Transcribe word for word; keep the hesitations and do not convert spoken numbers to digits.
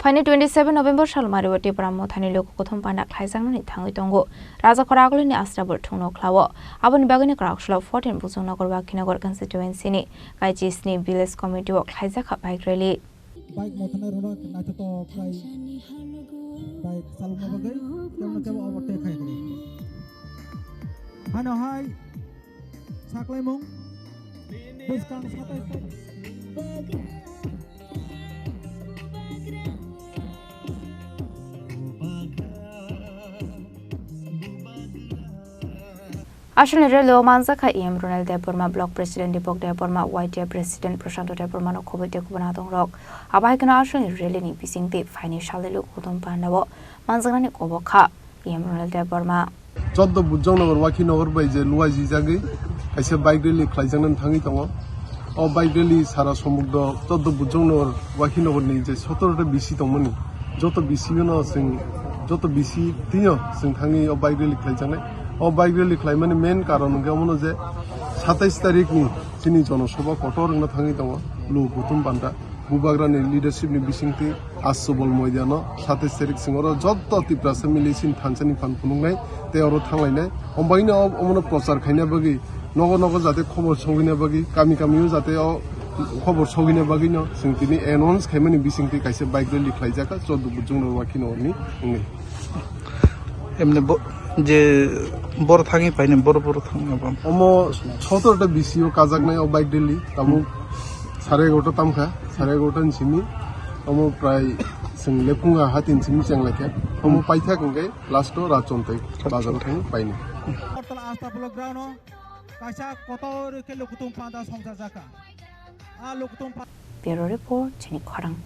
Phaini twenty seven November salmari o Tipra Mothani luku kuthum panda khlaijaknani thangwi tongo. Rajakhor Agulini Asrabul thungno khlao. Aboni bagwino Kwraksalo fourteen Bujongnagar Wakhinagar constituency ni kaichisni village committee o khlaijakha bike rally. Bike mothanai rwno naithotok khlai bike chalokna bagwi kebo kebo overtake khai khlai. Hano hai Saklaimung bwskang satais tarik. Aswkni rally o manjakha E M Ronel Debbarma, Block President Deepak Debbarma, Y T A President Prashanto Debbarma no khobwi tei kubun adongrok. Abo hai kheno aswkni rally ni bisingtwi phaini salni luku kuthum panda o manjaknani kobok kha. E M Ronel Debbarma. Choddo Bujongnagar Wakhinagar bai je luaijijagwi kaisa bike rally khlaijaknani thangwi tongo. O bike rally sara somudro Choddo Bujongnagar Wakhinagar ni je sotoro ta B C tongmani, joto B C no chwng, joto B C twiyo chwng thangwi o bike rally khlaijaknai. O bike rally khlaimani main karon hwnkhe omono je satais tarik ni chini jonosabha kotor wngna thangwi tongo luku kuthum panda. Bubagrani leadership ni bisingtwi Asubol moidano satais tarik sing oro joto Tiprasa mili chini thansa ni phan phunuknai tei oro thanglainai. Ombaino omono prochar khaina bagwi nogo nogo jate khobor sogwina bagwi, kami kami o jate o khobor sogwina bagwi no chwng tini announce khaimani bisingtwi kaisa bike rally khlaijak kha Choddo Bujongnagar Wakhinagar ni wngwi. Emne bo-, je bor thangwi paine bor bor thangma bam. Omo sotoro ta B C o kajaknai o bike rally, tabuk sare egarota tamkha, sare egarota ni simi, omo prai chwng lephunga hatin simi chenglaikha, omo paithak hwnkhe last o Rachontwi bazar thang paini. Agartala Astabul ground o kaisa kotor khe lukuthum panda songchajakha. A lukuthum pa- Bureau Report, chini khorang.